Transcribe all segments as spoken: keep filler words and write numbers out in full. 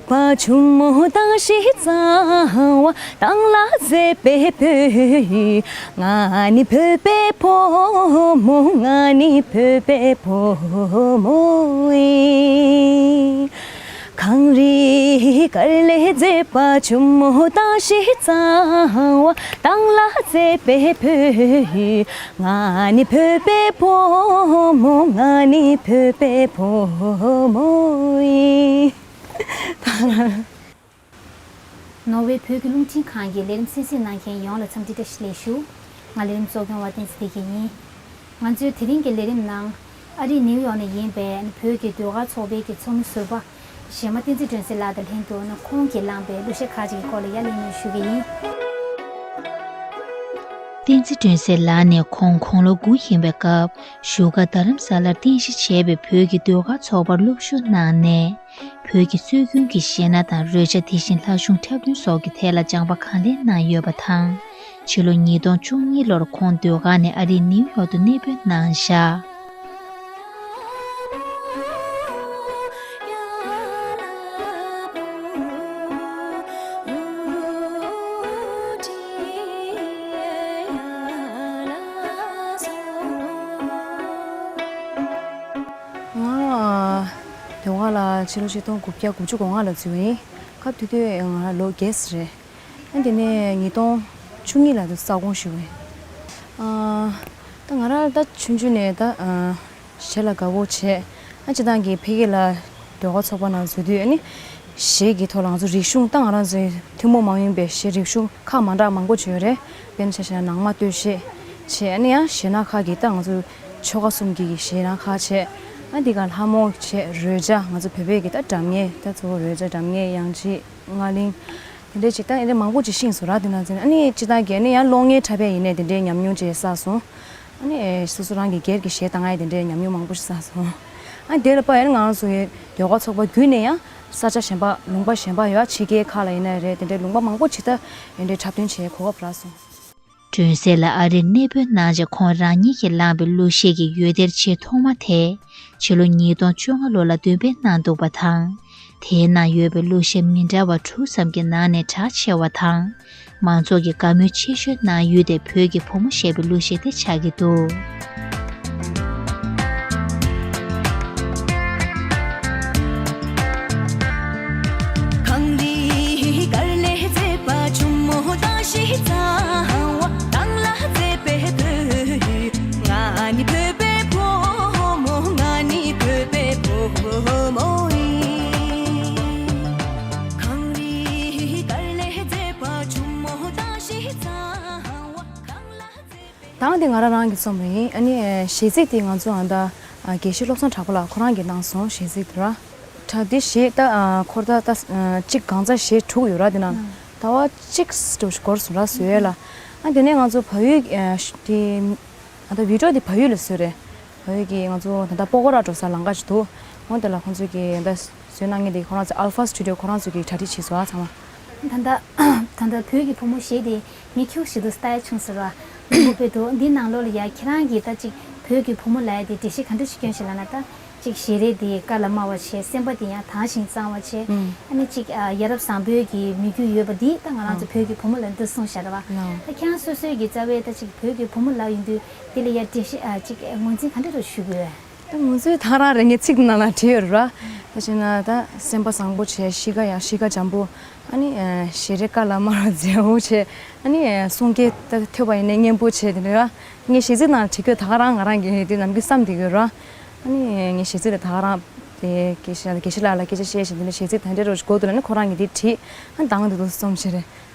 པ་ཆུང་མོ་དང་ཞི་གཙང་བ་དང་ལ་མཛེས་པའི་བོད་ཡིག་ང་ནི་བོད་པའི་བུ་མོ། ང་ནི་བོད་པའི་བུ་མོ་ཡིན། གངས་རི་དཀར་ལས་མཛེས་པ་ཆུང་མོ་དང་ཞི་གཙང་བ་དང་ལ་མཛེས་པའི་བོད་ཡིག་ང་ནི་བོད་པའི་བུ་མོ། ང་ནི་བོད་པའི་བུ་མོ་ཡིན། ནོར་ཝེ་བོད་ཀྱི་རླུང་འཕྲིན་ཁང་གི་ལས་རིམ་གསན་གཟིགས་གནང་མཁན་ཡོངས་ལ་འཚམས་འདྲི་བཀྲ་ཤིས་བདེ་ལེགས་ཞུ། ང་ལས་རིམ་གཙོ་སྐྱོང་བ་བསྟན་འཛིན་བདེ་སྐྱིད་ཡིན། ང་ཚོའི་དེ་རིང་གི་ལས་རིམ་ནང་ཨ་རིའི་ནིའུ་ཡོག་ནས་ཡིན་པའི་བོད་ཀྱི་ཟློས་གར་ཚོགས་པའི་གི་ཚོགས་མི་ཟུར་པ་གཞས་མ་བསྟན་འཛིན་སྒྲོན་གསལ་ལགས་དང་ལྷན་དུ་ཁོང་གིས་བླངས་པའི་གླུ་གཞས་ཁག་ཅིག་གི་སྐོར་ལ་ཡར་གླེང་མོལ་ཞུ་གི་ཡིན། བསྟན་འཛིན་སྒྲོན་གསལ་ལགས་ནས་ཁོང་དགུང་ལོ་དགུ་ཡིན་པའི་སྐབས་བཞུགས་སྒར་རྡ་རམ་ས་ལར་རྟེན་གཞི་བྱས་པའི་བོད་ཀྱི་ཟློས་གར་ཚོགས་པར་སློབ་ཞུགས་གནང་ནས། བོད་ཀྱི་སྲོལ་རྒྱུན་གྱི་གཞས་སྣ་དང་རོལ་ཆ། དེ་བཞིན་ལྷ་གཞུང་འཁྲབ་སྟོན་སོགས་ཀྱི་ཐད་ལ་སྦྱངས་པ་གང་ལེགས་གནང་ཡོད་པ་དང་། ཕྱི་ལོ་ཉིས་སྟོང་བཅུ་གཉིས་ལོར་ཁོང་ཟློས་གར་ནས་ཨ་རིའི་ནིའུ་ཡོག་ཏུ་གནས་སྤོས་གནང་བཞག་ང་ཟློས་གར་ལ་ཕྱི་ལོ་ཆིག་སྟོང་དགུ་བརྒྱ་དགུ་བཅུ་གོ་ལྔ་ལ་འཛུལ་བ་ཡིན། སྐབས་དེ་དུས་ང་ལོ་བརྒྱད་ཙམ་རེད། ཨ་དེ་ནས་ཉིས་སྟོང་བཅུ་གཉིས་ལ་དུ་ས་ཁོངས་ཞུགས་པ་ཡིན། ཨ་ད་ང་རང་ད་ཆུང་ཆུང་ནས་ད་ཨ་གཞས་ལ་དགའ་པོ་བྱས། ཨ་སྤྱིར་བཏང་གི་ཕ་གི་ལ་ཟློས་གར་ཚོགས་པ་ནང་འཛུལ་དུས། ཨ་ནི་གཞས་ཀྱི་ཐོག་ལ་ང་ཚོ་རིག་གཞུང་། ད་ང་རང་ཚོའི་ཐུན་མོང་མ་ཡིན་པའི་གཞས་རིག་གཞུང་ཁག་མ་འདྲ་མང་པོ་ཅིག་ཡོད་རེད། དཔེར་ན་ཆ་བཞག་ན་ནང་མ་སྟོད་གཞས་བྱས། ཨ་ནི་ཡང་གཞས་སྣ་ཁག་གི་ད་ང་ཚོ་ཆོལ་ཁ་གསུམ་གྱི་གཞས་སྣ་ཁག་བྱས། ཨ་འདི་ག་ལྷ་མོ་བྱས། རོལ་ཆ། ང་ཚོ་བོད་པའི་གི་ད་སྒྲ་སྙན། ད་གཙོ་བོ་རོལ་ཆ། སྒྲ་སྙན། དབྱངས་ཅན། རྔ་གླིང་། དེ་འདྲའི་ཅིག་ད་ཨེ་འདྲའི་མང་པོ་ཅིག་ཤེས་སོང་ར། དེ་ནང་ཚན་ཨ་ནི་སྤྱིར་བཏང་གི་ཨ་ནི་ཡང་གློག་བརྙན་འཁྲབ་པ་ཡིན་ནའི་དེ་འདྲའི་ཉམས་མྱོང་ཅིག་བསགས་སོང་། ཨ་ནི་སོ་སོ་རང་གི་སྒེར་གྱི་གཞས་བཏང་ཡ་དེ་འདྲའི་ཉམས་མྱོང་མང་པོ་ཞིག་བསགས་སོང་། ཨ་ནི་དེ་ལ་དཔག་ཡ་ནི་ང་རང་ཚོ་གི་ཟློས་གར་ཚོགས་པ་བརྒྱུད་ནས་ཡང་ས་ཆ་གཞན་པ། ལུང་པ་གཞན་པ་ཡོད། ཕྱི་རྒྱལ་ཁག་ལ་ཡིན་ན་རེད། དེ་འདྲའི་ལུང་པ་མང་པོ་ཅིག་ད་དེ་འདྲའི་འཁྲབ་སྟོན་བྱེད་གོ་སྐབས་རག་སོང་། སྒྲོན་གསལ་ལགས་ཨ་རིར་གནས་སྤོས་གནང་རྗེས། ཁོང་རང་ཉིད་ཀྱིས་བླངས་པའི་གླུ་གཞས་ཀྱི་ཡུལ་སྡེར་ཆེས་ཐོག་མ་དེ་ཕྱི་ལོ་ཉིས་སྟོང་བཅོ་ལྔ་ལོ་ལ་འདོན་སྤེལ་གནང་འདུག་པ་དང་། དེའི་ནང་ཡོད་པའི་གླུ་གཞས་མི་འདྲ་བ་དྲུག་ཙམ་གྱི་ནང་ནས་གྲགས་ཆེ་བ་དང་། མང་ཚོགས་ཀྱིས་དགའ་མོས་ཆེ་ཤོས་གནང་ཡུལ་དེ་བོད་ཀྱི་བུ་མོ་ཞེས་པའི་གླུ་གཞས་དེ་ཆགས་ཀྱི་འདུག་གངས་རི་དཀར་ལས་མཛེས་པ་ཆུ་མོ་དང་ཞི་གཙང་བ། དང་ལ་མཛེས་པའི་བོད་ཡིག་ང་ནི་བོད་པའི་བུ་མོ། ང་ནི་བོད་པའི་བུ་མོ་ཡིན། གངས་རི་དཀར་ལས་མཛེས་པ་ཆུ་མོ་དང་ཞི་གཙང་བ། དང་དེ་ང་རང་རང་གིས་རྩོམ་པ་ཡིན། ཨ་ནི་གཞས་ཚིག་དེ་ང་ཚོ་ཨ་ད་དགེ་བཤེས་བློ་བཟང་གྲགས་པ་ལགས་ཁོ་རང་གིས་གནང་སོང་། གཞས་ཚིག་དེ་ར། ད་དེ་གཞས་ད་ཁོ་ད་ད་གཅིག་གང་ཚ་གཞས་དྲུག་ཡོད་ར། དེ་ནང་ཟླ་བ་གཅིག་ཙམ་འགོར་སོང་ར་བཟོ་ཡས་ལ། ཨ་དེ་ནས་ང་ཚོ་བལ་ཡུལ་དེ་ཨ་ད་བི་ཌིའོ་དེ་བལ་ཡུལ་ལ་བཟོས་རེད། བལ་ཡུལ་གྱི་ང་ཚོ་ད་ལྟ་སྤོ་བོ་ར་འགྲོ་ས་ལམ་ཁ་ཅིག་འདུག་འོ་དེ་ལ་ཁོང་ཚོས་ཀྱི་ད་བཟོས་གནང་མཁན་དེ་ཁོ་རང་ཚོ་ཨལ་ཕ་སི་ཊུ་ཌི་ཡོ་ཁོ་རང་ཚོས་ཀྱི་གྲ་སྒྲིག་བྱས་སོང་ཨ་ཚང་མ། ད་ལྟ་ད་ལྟ་བོད་ཀྱི་བུ་མོ་གཞས་དེ་ངས་ཁྱུག་ཞིག་ཏུ་ལྟ་ཡ་བྱུང་ཟེར་བ་མང་པོ་དཔེ་འདུག་འདི་ནང་ལོགས་ལ་ཡ་ཁྱེད་རང་གིས་ད་ཅིག་བོད་ཀྱི་བུ་མོ་ལབ་ཡ་དེ་འགྲེལ་བཤད་ག་འདྲ་ཞིག་སྐྱོན་ཞིག་ལབ་ན། ད་ཅིག་ཞལ་རས་དེ་དཀར་ལ་དམར་བ་བྱས། སེམས་པ་དེ་ཡང་དྭངས་ཤིང་གཙང་བ་བྱས། ཨ་ནི་ཅིག་ཡ་རབས་བཟང་པོའི་གི་མོས་གུས་ཡོད་པ་འདི་ད་ང་རང་ཚོ་བོད་ཀྱི་བུ་མོ་ལ་འདི་གསུངས་བཞག་རེད་བ། ད་ཁྱེད་རང་སོ་སོའི་གི་རྩ་བའི་ད་ཅིག་བོད་ཀྱི་བུ་མོ་ལབ་ཡོང་དུས་འདི་ལ་ཡ་འགྲེལ་བཤད་ཅིག་ངོས་འཛིན་ག་འདྲ་རུ་ཞུ་དགོས། ད་ང་ཚོའི་ད་རང་རེ་ངའི་ཚིག་ནང་ལ་བྲིས་ཡོད་ར། ད་བྱས་ན་ད་སེམས་པ་བཟང་པོ་བྱས། གཤིས་ཀ་ཡང་གཤིས་ཀ་འཇམ་པོ། ཨ་ནི་ཞལ་རས་དཀར་ལ་དམར་བ་མཛེས་པོ་བྱས། ཨ་ནི་གསུང་སྐད་ད་ཐོས་པ་ཡིན་ན་སྙན་པོ་བྱས། དེ་འདྲ་ར། ངའི་གཞས་ཚིག་ནང་ལ་བྲིས་ཁྱོད་ད་ག་རང་ང་རང་གིས་དེ་ནམ་རྒྱུན་བསམ་བསྡད་ཡོད་ར། ཨ་ནི་ངའི་གཞས་ཚིག་ལ་ད་ག་རང་དེ་དགེ་བཤེས་དགེ་བཤེས་ལགས་ལ་སྐད་ཆ་བཤད་བཞིན། དེ་འདྲ་གཞས་ཚིག་ད་འདྲ་རོ་ཞིག་གོ་འདུག་ལབ་ནས་ཁོ་རང་གིས་དེ་བྲིས། ཨ་ནི་དང་དེ་དུ་རྩོམ་བྱས་རེད།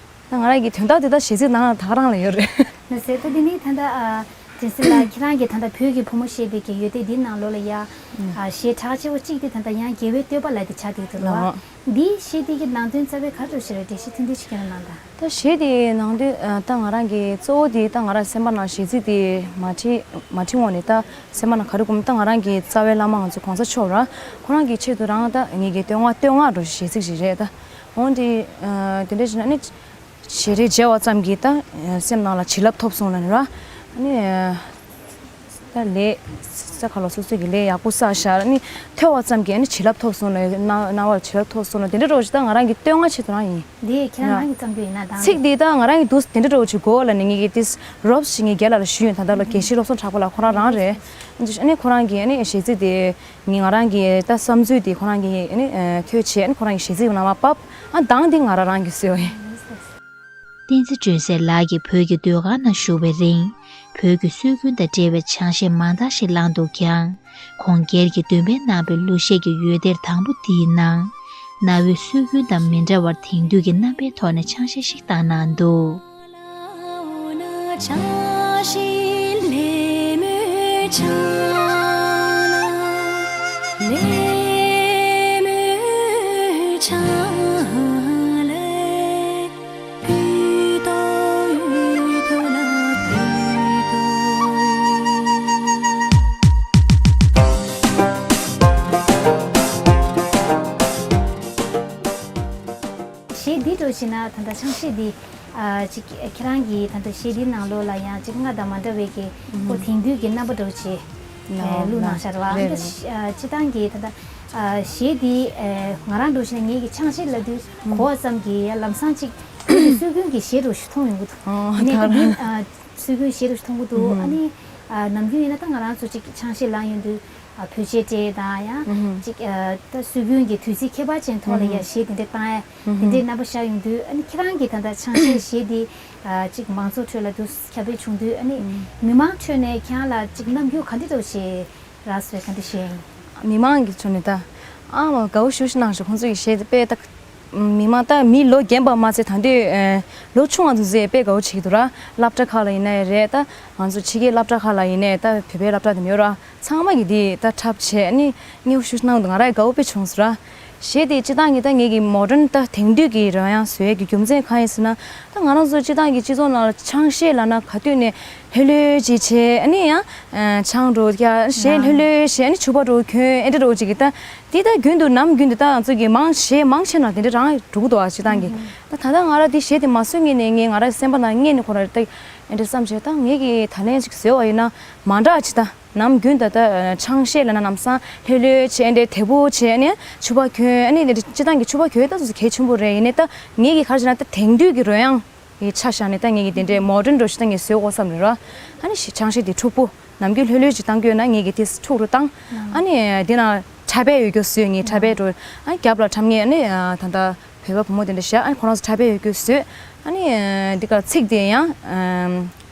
ད་ང་རང་གི་དོན་དག་དེ་དག་གཞས་ཚིག་ནང་ལ་ད་ག་རང་ལ་ཡོད་རེད། ལགས་སོ། ད་འདི་ནི་ད་ལྟ་ཨ་དྲིན་ཟེར་ལ་ཁྱེད་རང་གིས་ད་ལྟ་བོད་ཀྱི་བུ་མོ་ཞེས་པའི་གི་ཡོད་དེ་འདི་ནང་ལོགས་ལ་ཡ་ཨ་གཞས་གྲགས་ཆེ་བོ་གཅིག་དེ་ད་ལྟ་ཡང་རྒྱལ་བའི་བསྟོད་པ་ལབ་དེ་ཆགས་བསྡད་འདུག་ལ། ལགས། འདིའི་གཞས་དེ་གི་ནང་དོན་རྩ་བའི་ག་རེ་ཞིག་རེད། འགྲེལ་བཤད་ཐུང་ཐུང་ཞིག་སྐྱོན་གནང་དང་། ད་གཞས་དེ་ནང་དོན་ད་ང་རང་གི་གཙོ་བོ་དེ་ད་ང་རང་སེམས་པ་ནང་གཞས་ཚིག་དེ་མ་བྲིས་མ་བྲིས་འོང་ནས་ད་སེམས་པ་ནང་ག་རེ་སྒོམ། ད་ང་རང་གི་རྩ་བའི་བླ་མ་ང་ཚོ་གོང་ས་མཆོག་ར་ཁོ་རང་གི་ཆེད་དུ་རང་ད་ངེད་ཀྱི་བསྟོད་བསྔགས་བསྟོད་བསྔགས་འདྲ་བོ་གཞས་ཚིག་ཞིག་རེད། ད་འོང་དེ་དེ་འདྲ་བྱས་ན་ནི། ཞལ་རས་མཇལ་བ་ཙམ་གྱིས་ད་སེམས་ནང་ལ་བྱིན་རླབས་ཐོབ་སོང་ལབ་ནས་ར། ཨ་ནི་ ལས་ས་ཁ་ལོ་སོ་སོ་གི་ལས་ཡག་པོ་བསགས་ཤག་ནི་ཐོས་པ་ཙམ་གྱིས་ནི་བྱིན་རླབས་ཐོབ་སོང་ལ་རྣ་རྣ་བར་བྱིན་རླབས་ཐོབ་སོང་ལ་དེ་འདྲ་རོགས་ཅིག་ད་ང་རང་གི་བསྟོད་བསྔགས་ཆེད་དུ་རང་ཡིན། འདི་ཁྱེད་རང་ཡ། རང་གིས་བརྩམས་རྒྱུ་ཡིན་ན་དང་། ཚིག་འདི་ད་ང་རང་གི་འདུག་དེ་འདྲ་རོགས་ཅིག་གོ་ལ་ནི་ངེད་ཀྱི་ཏིས་རོབ་ཞིག་ངའི་རྒན་ལགས་ལ་ཞུས་ཡོད། ད་ལྟ་ལ་དགེ་བཤེས་བློ་བཟང་གྲགས་པ་ལགས་ཁོ་རང་རང་རེད། ཨ་ནི་ཁོ་རང་གིས་ཨ་ནི་གཞས་ཚིག་དེ་ངས་ང་རང་གི་ད་བསམ་ཚུལ་དེ་ཁོ་རང་གིས་ཨ་ནི་ཐོས་བྱས་ཨ་ནི་ཁོ་རང་གི་གཞས་ཚིག་ནང་མ་བབས། ཨ་གདངས་འདི་ང་རང་རང་གིས་བཟོས་པ་ཡིན། བསྟན་འཛིན་སྒྲོན་གསལ་ལགས་ཀྱིས་བོད་ཀྱི་ཟློས་གར་ནང་ཞུགས་པའི་རིང་། བོད་ཀྱི་སྲོལ་རྒྱུན་དང་འབྲེལ་བའི་ཆང་གཞས་མང་དག་ཞིག་བླངས་འདུག་ཀྱང་། ཁོང་སྒེར་གྱི་འདོན་སྤེལ་གནང་བའི་གླུ་གཞས་ཀྱི་ཡོལ་དེབ་དང་པོ་འདིའི་ནང་། གནའ་བོའི་སྲོལ་རྒྱུན་དང་མི་འདྲ་བར་དེང་དུས་ཀྱི་རྣམ་པའི་ཐོག་ནས་ཆང་གཞས་ཤིག་བཏང་གནང་འདུག། གཞས་འདི་འདྲ་བྱས་ན་ད་ལྟ་ཆང་གཞས་འདི་ཨ་ཅིག་ཁྱེད་རང་གིས་ད་ལྟ་གཞས་འདིའི་ནང་ལོགས་ལ་ཡང་ཅིག་སྔར་དང་མ་འདྲ་བའི་གི་ཁོ་དེང་དུས་ཀྱི་རྣམ་པ་འདྲ་བྱས་ལ་བླུགས་གནང་ཤག་རེད་བ། རེད་རེད། ད་སྤྱིར་བཏང་གི་ད་ལྟ་ཨ་གཞས་འདི་ཨ་ང་རང་འདྲ་བྱས་ན་ངེད་ཀྱི་ཆང་གཞས་ལབ་དུས་གོ་བ་ཙམ་གྱིས་ཡང་ལམ་སང་ཅིག་སྲོལ་རྒྱུན་གྱི་གཞས་འདྲ་ཞིག་མཐོང་ཡོང་གི་འདུག་ཨོ་ཡིན་ནའི་ད་ད་འདི་ཨ་སྲོལ་རྒྱུན་གཞས་འདྲ་ཞིག་མཐོང་གི་འདུག་ཨ་ནི་ཨ་ནམ་རྒྱུན་ཡིན་ན་ད་ང་རང་ཚོ་ཅིག་ཆང་གཞས་བླངས་ཡོང་དུས། ཨ་བོད་ཆས་སྤྲས་དང་ཡང་ཅིག་ཨ་ད་སྲོལ་རྒྱུན་གྱི་དུས་ཚིགས་ཁྱད་པར་ཅན་ཐོག་ལ་ཡང་གཞས་དེ་འདྲ་བཏང་ཡ་དེ་འདྲའི་རྣམ་པ་ཤར་ཡོང་དུས། ཨ་ནི་ཁྱེད་རང་གིས་ད་ལྟ་ཆང་གཞས་གཞས་འདི་ཨ་ཅིག་མང་ཚོགས་ཁྲོད་ལ་འདུག་ཁྱབ་སྤེལ་བྱུང་དུས། ཨ་ནི་མི་མང་ཁྲོད་ནས་ཁྱེད་རང་ལ་ཅིག་རྣམ་འགྱུར་ག་འདྲ་འདྲ་བོ་ཞིག་རག་སོང་། ག་འདྲ་ཞིག་ཡིན། མི་མང་གི་ཁྲོད་ནས་ད་ཨ་མ་དགའ་བོ་ཞེ་པོ་ཞིག་གནང་སོང་། ཁོང་ཚོ་གི་གཞས་དེ་དཔེ་ད། མི་མང་ད་མི་ལོ་རྒན་པ་མ་ཚད་ད་དུང་ཨ་ལོ་ཆུང་བ་ཚོ་ཚོས་དཔེ་དགའ་བོ་བྱེད་ཀྱི་འདུག་ར། སློབ་གྲྭ་ཁག་ལ་ཡིན་ནའི་རེད། ད་ང་ཚོ་ཕྱི་རྒྱལ་སློབ་གྲྭ་ཁག་ལ་ཡིན་ནའི་ད་བོད་པའི་སློབ་གྲྭ་དེ་ནས་ཡོད་ར། ཚང་མ་གིས་འདི་ད་འཁྲབ་བྱས་ཨ་ནི་མཉེས་པོ་ཞེ་པོ་གནང་འདུག་ང་རང་ཡང་དགའ་བོ་དཔེ་བྱུང་སོང་ར། གཞས་དེ་སྤྱིར་བཏང་གི་ད་ངེད་ཀྱི་མོ་ཌན་ད་དེང་དུས་ཀྱི་རོལ་དབྱངས་བཟོ་ཡས་ཀྱི་རྒྱུ་མཚན་གང་ཡིན་ཟེར་ན། ད་ང་རང་ཚོ་སྤྱིར་བཏང་གི་སྤྱི་ཚོགས་ནང་ལ་ཆང་གཞས་ལབ་ན་ག་དུས་ནས་ལྷོད་ལྷོད་ཅིག་བྱས། ཨ་ནི་ཡང་ཆང་འདྲ་བོ་ཡ་གཞས་ལྷོད་ལྷོད་བྱས། ཨ་ནི་ཕྱུ་པ་འདྲ་བོ་གྱོན་ཨེ་འདྲ་འདྲ་བོ་ཅིག་གི་ད། དེ་ད་རྒྱུན་དུ་ནམ་རྒྱུན་དུ་ད་ང་ཚོ་གི་མང་གཞས་མང་ཆེ་ན་དེ་འདྲ་རང་འགྲོ་གི་འདུག་ཨ། སྤྱིར་བཏང་གི་ད་ད་ལྟ་ང་རང་དེ་གཞས་དེ་མ་བཟོས་སྔོན་ནས་ངས་ང་རང་སེམས་པ་ནང་སྔོན་ནས་ཁོ་རང་ད་ཨེ་འདྲ་བསམ་བྱས། ད་ངེད་ཀྱི་ད་ལན་ཅིག་བཟོས་པ་ཡིན་ན་མ་འདྲ་ཅིག་ད་ནམ་རྒྱུན་ད་ད་ཆང་གཞས་ལབ་ན་ལམ་སང་ལྷོད་ལྷོད་བྱས་ཨེ་འདྲ་དལ་པོ་བྱས་ཨ་ནི་ཕྱུ་པ་གྱོན་ཨ་ནི་དེ་འདྲ་སྤྱིར་བཏང་གི་ཕྱུ་པ་གྱོན་ད་སོ་སོ་གལ་ཆེན་པོ་རེད། ཡིན་ནའི་ད་ངེད་ཀྱི་ག་རེ་བྱས་ན་ད་དེང་དུས་ཀྱི་རོལ་དབྱངས་ཡི་ཆ་བཞག་ནས་ད་ངེད་ཀྱི་དེ་འདྲའི་མོ་ཌན་འདྲ་ཞིག་ད་ངས་བཟོས་དགོས་བསམ་རེད་ར། ཨ་ནི་ཞི་ཆང་གཞས་དེ་འཁྲུག་པོ་ནམ་རྒྱུན་ལྷོད་ལྷོད་ཅིག་བཏང་གི་ཡོད་ན་ངེད་ཀྱིས་དེ་འཁྲུག་རུ་བཏང་། ཨ་ནི་དེ་ན་འཁྲབ་པའི་ཡོད་རྒྱུ་བཟོས། ངས་འཁྲབ་པའི་འགྲོ་ཨ་ནི་རྒྱབ་ལ་འཁྲབ་མཁན་ཨ་ནི་ད་ལྟ་བོད་པ་བུ་མོ་དེ་འདྲ་བཞག་ཨ་ནི་ཁོ་རང་ཚོ་འཁྲབ་པའི་ཡོད་རྒྱུ་བཟོས། ཨ་ནི་འདི་ག་ཚིག་དེ་ཡང་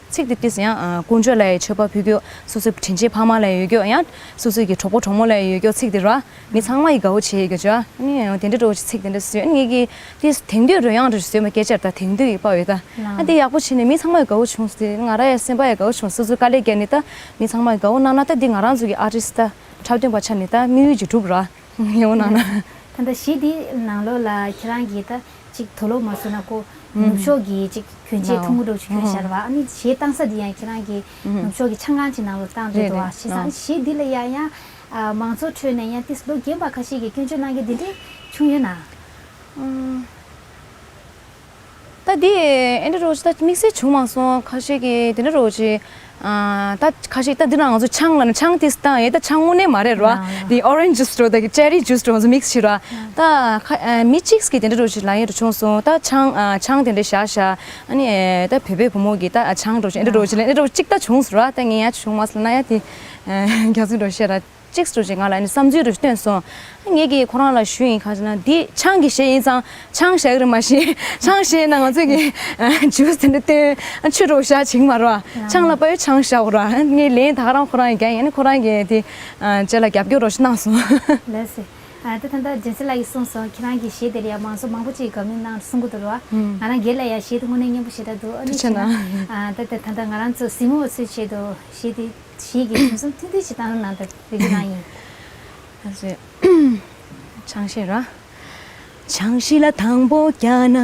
ཚིག་དེ་ཏིས་ཡང་དཀོན་མཆོག་ལ་ཡི་མཆོད་པ་ཕུལ་རྒྱུ། སོ་སོའི་དྲིན་ཆེན་ཕ་མ་ལ་ཡོད་རྒྱུ། ཡང་སོ་སོའི་གི་གྲོགས་པོ་གྲོགས་མོ་ལ་ཡོད་རྒྱུ་ཚིག་དེ་ར། མི་ཚང་མ་ཡི་དགའ་བོ་བྱེད་ཡོད་ཀྱི་ཅོ། ཨ་ནི་དེ་འདྲ་འདྲ་བོ་ཅིག་ཚིག་དེ་འདྲ་བཟོས། ཨ་ནི་ངེད་ཀྱིས་དེ་དེང་དུས་རོལ་དབྱངས་འདྲ་བཟོས་མ་སྐད་ཆ་ད་དེང་དུས་ཡི་པ་ཡོད་ད། ཨ་དེ་ཡག་པོ་བྱས་ནས་མི་ཚང་མ་ཡི་དགའ་བོ་བྱུང་སྟེ་ང་རང་ཡི་སེམས་པ་ཡི་དགའ་བོ་བྱུང་། སོ་སོའི་དཀའ་ལས་བརྒྱབ་ནས་ད་མི་ཚང་མ་ཡི་དགའ་བོ་གནང་ན་ད་འདི་ང་རང་ཚོ་གི་ཨར་ཊིསི་ད་འཁྲབ་སྟོན་པ་ཆ་ནས་ད་དམིགས་ཡུལ་ཅིག་འགྲུབ་ར། ཡག་པོ་གནང་ན། ད་ལྟ་གཞས་འདི་ནང་ལོགས་ལ་ཁྱེད་རང་གིས་ད་ཅིག་དུག་ལོག་མ་བཟོས་ན་ཀོ་ནུབ་ཕྱོགས་ཀྱི་ཅིག་གྱོན་ཆས་ཐུང་ངུ་འདྲ་བོ་ཅིག་གྱོན་ཤར་བ། ཨ་ནི་གཞས་བཏང་ས་འདི་ཡང་ཁྱེད་རང་གི་ནུབ་ཕྱོགས་ཀྱི་ཆང་ཁང་ཅིག་ནང་ལ་བཏང་བསྡད་འདུག་བ། བྱས་ཙང་གཞས་འདི་ལ་ཡང་ཡང་ཨ་མང་ཚོགས་ཁྲོད་ནས་ཡང་ཏིས་ལོ་རྒན་པ་ཁ་ཤས་ཀྱིས་སྐྱོན་བརྗོད་གནང་མཁན་འདི་འདྲས་བྱུང་ཡོད་ན། ད་འདི་ཨེ་འདྲ་རོ་ཅིག་ད་དམིགས་བསལ་བྱུང་མ་སོང་། ཁ་ཤས་ཀྱིས་དེ་འདྲ་རོ་ཅིག་ཨ་ད་ཁ་ཤས་ད་འདི་ན་ང་ཚོ་ཆང་ལ་ནི་ཆང་ཏིས་བཏང་ཡོད། ད་ཆང་དངོས་གནས་མ་རེད་རོ། འདི་ཨོ་རེན་ཇི་ཇུས་འདྲ་བོ་ད་ཅེ་རི་ཇུས་འདྲ་བོ་ཚོ་མིག་སི་བྱས་རོ། ད་ཁ་ཨ་མི་གཅིག་གིས་དེ་འདྲ་རོ་ཅིག་ལབ་ཡོད་འདྲ་བྱུང་སོང་། ད་ཆང་ཨ་ཆང་དེ་འདྲ་བཞག་བཞག་ཨ་ནི་ཨེ་ད་བོད་པའི་བུ་མོ་གིས་ད་ཨ་ཆང་འདྲ་བོ་ཅིག་ཨེ་འདྲ་རོ་ཅིག་ལ་ཨེ་འདྲ་རོ་ཅིག་ད་བྱུང་སོང་ར། ད་ངས་ཡང་བྱུང་མ་སོང་ན་ཡང་དེ་ཨ་རྒྱ་ཚིག་འདྲ་བོ་བཤད་ར། གཅིག་སུ་ཅིག་ང་ལ་ནི་བསམ་ཚུལ་རེ་བཏོན་སོང་། ངེད་ཀྱིས་ཁོ་རང་ལ་ཞུས་ཡིན། གང་ཞེ་ན་འདི་ཆང་གི་གཞས་ཡིན་ཙང་ཆང་བཞག་གི་རེད་མ་གཞི་ཆང་བཞག་ན་ང་ཚོས་ཀྱི་ཇུས་དེ་འདྲ་བཏོན་ཆུ་འདྲ་བོ་བཞག་བྱེད་ཀྱི་མ་རེད་བ། ཆང་ལ་དཔག་ཡོད་ཆང་བཞག་ར། ངས་ལན་ད་ག་རང་ཁོ་རང་ཡིན་ཀྱང་ཡིན་ནི་ཁོ་རང་གིས་དེ་རྗེས་ལ་རྒྱབ་སྐྱོར་རོགས་ཞུ་གནང་སོང་། ལགས་སེ། ཨ་ད་ད་ལྟ་ལྗོན་ཚེ་ལགས་ཀྱིས་གསུངས་སོང་། ཁྱེད་རང་གི་གཞས་དེ་ལ་ཡང་མང་ཚོགས་མང་པོ་ཅིག་དགའ་མོས་གནང་གསུང་གི་འདུག་ར། ང་རང་སྒེར་ལ་ཡང་གཞས་དེ་དངོས་གནས་སྙན་པོ་ཞེ་དྲག་འདུག་ཨ་ནི་ཐུགས་རྗེ་ཆེ་གནང་། ཨ་ད་ད་ད་ལྟ་ང་རང་ཚོ་གཟིགས་མོ་བ་ཚོའི་ཆེད་དུ་གཞས་དེ། གཞས་ཀྱི་ཁྱིམ་གསུམ་ཐུང་ཐུང་ཞིག་བཏང་རོགས་གནང་དང་། རེ་སྐུལ་གནང་ཡིན། ཨ་ཙི། ཆང་གཞས་ར། ཆང་ཤི་ལ་དང་པོ་བརྒྱབ་ན་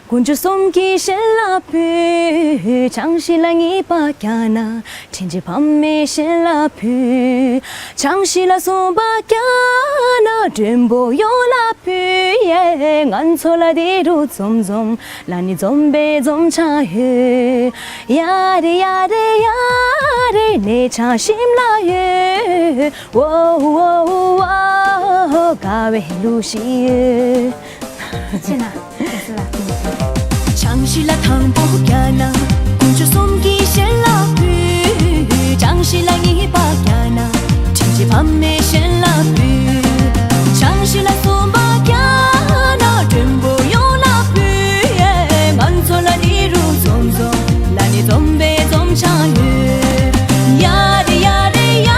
དཀོན་མཆོག་གསུམ་གྱིས་གཞན་ལ་ཕུལ། ཆང་ཤི་ལ་གཉིས་པ་བརྒྱབ་ན་དྲིན་ཅན་ཕ་མས་གཞན་ལ་ཕུལ། ཆང་ཤི་ལ་གསུམ་པ་བརྒྱབ་ན་མགྲོན་པོ་ཡོངས་ལ་ཕུལ། ཡེ། ང་ཚོ་ལ་དེ་རུ་འཛོམས་འཛོམས་ལ་ནི་འཛོམས་པའི་འཛོམས་ཆང་ཡོད། ཡ་རེ་ཡ་རེ་ཡ་རེ་ནས་ཆང་ཞིམ་ལ་ཡོད། ཝོ་ཝོ་ཝོ། དགའ་བའི་གླུ་ཞིག་ཡོད། ཆེ་ན། ཆང་ཤི་ལ་དང་པོ་བརྒྱབ་ན་དཀོན་མཆོག་གསུམ་གྱིས་གཞན་ལ་ཕུལ། ཆང་ཤི་ལ་གཉིས་པ་བརྒྱབ་ན་དྲིན་ཅན་ཕ་མས་གཞན་ལ་ཕུལ། ཆང་ཤི་ལ་གསུམ་པ་བརྒྱབ་ན་མགྲོན་པོ་ཡོངས་ལ་ཕུལ། ང་ཚོ་ལ་དེ་རུ་འཛོམས་འཛོམས་ལ་ནི་འཛོམས་པའི་འཛོམས་ཆང་ཡོད། ཡ་རེ་ཡ་རེ་ཡ་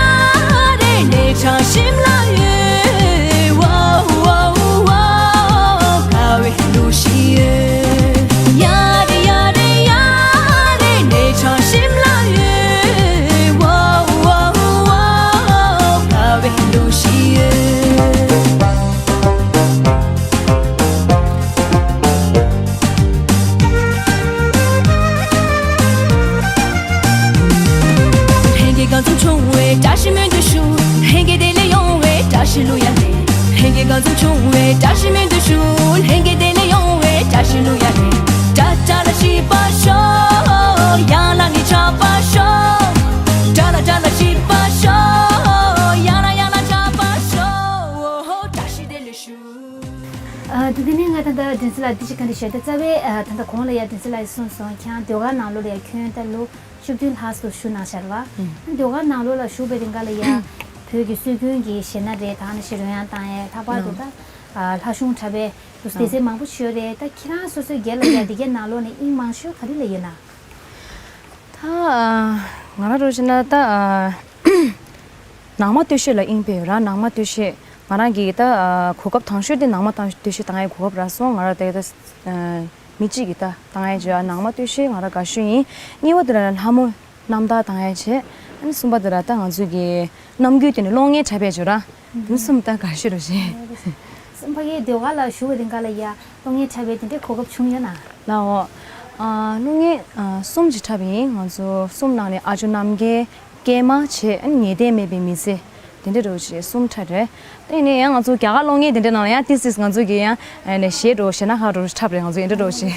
རེ་ནས་ཆང་ཞིམ་ལ་ཡོད། ཝོ་ཝོ་ཝོ། དགའ་བའི་གླུ་ཞིག་ཡོད། ཡ་རེ་ཡ་རེ་ཡ་རེ་ནས་ཆང་ཞིམ་ལ་ཡོད། ཝོ་ཝོ་ཝོ། དགའ་བའི་གླུ་ཞིག་ཡོད། ལྷན་རྒྱས་གང་ཚོམ་བྱུང་བའི་བཀྲ་ཤིས་སྨོན་འདུན་ཞུ། ལྷན་རྒྱས་བདེ་ལེགས་ཡོང་བའི་བཀྲ་ཤིས་གླུ་ཡང་ལེན། ལྷན་རྒྱས་གང་ཚོམ་བྱུང་བའི་བཀྲ་ཤིས་སྨོན་འདུན་ཞུ། ལྷན་རྒྱས་བདེ་ལེགས་ཡོང་བའི་བཀྲ་ཤིས་གླུ་ཡང་ལེན། དགྲ་དགྲ་ལ་ཤི་བར་ཤོག་ཡང་ལ་ནི་ཆགས་པར་ཤོག་དགྲ་ལ་དགྲ་ལ་ཤི་བར་ཤོག་ཡང་ལ་ཡང་ལ་ཆགས་པར་ཤོག་བཀྲ་ཤིས་བདེ་ལེགས་ཞུ། ཨ། དེ་དེ་ནས་ང་ད་ལྟ་སྒྲོན་གསལ་ལགས་འདི་ཞིག་ག་འདྲ་ཞུ། ད་རྩ་བའི་ཨ། ད་ལྟ་གོང་ལ་ཡ་སྒྲོན་གསལ་ལགས་གསུངས་སོང་། ཁྱེད་རང་ཟློས་གར་ནང་ལོགས་ལ་ཡ་ཁྱོན་ད་ལོ་བཅུ་བདུན་ལྷག་ཙམ་ཞུགས་གནང་བཞག་རེད་བ། ཨ། ཟློས་གར་ནང་ལོགས་ལ་ཞུགས་པའི་རིང་ག་ལ་ཡ་བོད་ཀྱི་སྲོལ་རྒྱུན་གྱི་གཞས་སྣ་རེད། ད་ནི་ཞིག་རོལ་དབྱངས་བཏང་ཡས། ལྷག་པར་དུ་ད་ཨ། ལྷ་གཞུང་འཁྲབ་པའི་དུ་སྡེ་ཚན་མང་པོ་ཞིག་ཡོད་རེད། ད་ཁྱེད་རང་སོ་སོའི་སྒེར་ལ་ཡ་འདི་གའི་ནང་ལོགས་ནས་དབྱིངས་མང་ཤོས་ག་རེ་ལ་ཡོད་ན། ད་ཨ། ང་རང་རོགས་བྱས་ན་ད་ཨ། ནང་མ་སྟོད་གཞས་ལ་དབྱིངས་ཕེབས་ཡོད་ར། ནང་མ་སྟོད་གཞས། ང་རང་གི་ད་ཨ། གོ་སྐབས་དང་ཤོས་དེ་ནང་མ་དང་སྟོད་གཞས་བཏང་ཡའི་གོ་སྐབས་རག་སོང་། ང་རང་དེ་ད་ཨ། མི་གཅིག་གིས་ད་བཏང་ཡའི་བྱས་ནང་མ་སྟོད་གཞས་ང་རང་དགའ་ཤོས་ཡིན། གཉིས་པ་དེ་ལ་ལྷ་མོ་རྣམ་ཐར་བཏང་ཡའི་བྱས། ཨ་ནི་གསུམ་པ་དེ་ལ་ད་ང་ཚོའི་གི་རྣམ་འགྱུར་དེ་ནི་གློག་བརྙན་འཁྲབ་པའི་བྱས་ར། དེ་ནི་གསུམ་ད་དགའ་ཤོས་རེད་བྱས། ཕ་གིའི་ཟློས་གར་ལ་ཞུགས་པའི་རིང་ག་ལ་ཡ་གློག་བརྙན་འཁྲབ་པའི་དེ་འདྲའི་གོ་སྐབས་བྱུང་ཡོད་ན། ལའོ། ཨ། གློག་བརྙན་ཨ། གསུམ་ཅིག་འཁྲབ་ཡིན། ང་ཚོ་གསུམ་ནང་ནས་ཨ་ཇོ་རྣམ་རྒྱལ། སྐྱེས་མ་བྱས། ཨ་ནི་ངེས་གཏན་མེད་པའི་མི་ཚེ། དེ་འདྲ་རོ་ཞེས་གསུམ་འཁྲབ་རེད། དེ་ནས་ཡང་ང་ཚོ་རྒྱ་གར་གློག་བརྙན་དེ་འདྲ་ནང་ལ་ཡང་ཏིས་ཏིས་ང་ཚོ་གི་ཡང་ཨ་ནི་གཞས་འགྲོ་གཞས་སྣ་ཁག་འགྲོ་འཁྲབ་རེད། ང་ཚོ་དེ་འདྲ་རོ་ཞེས།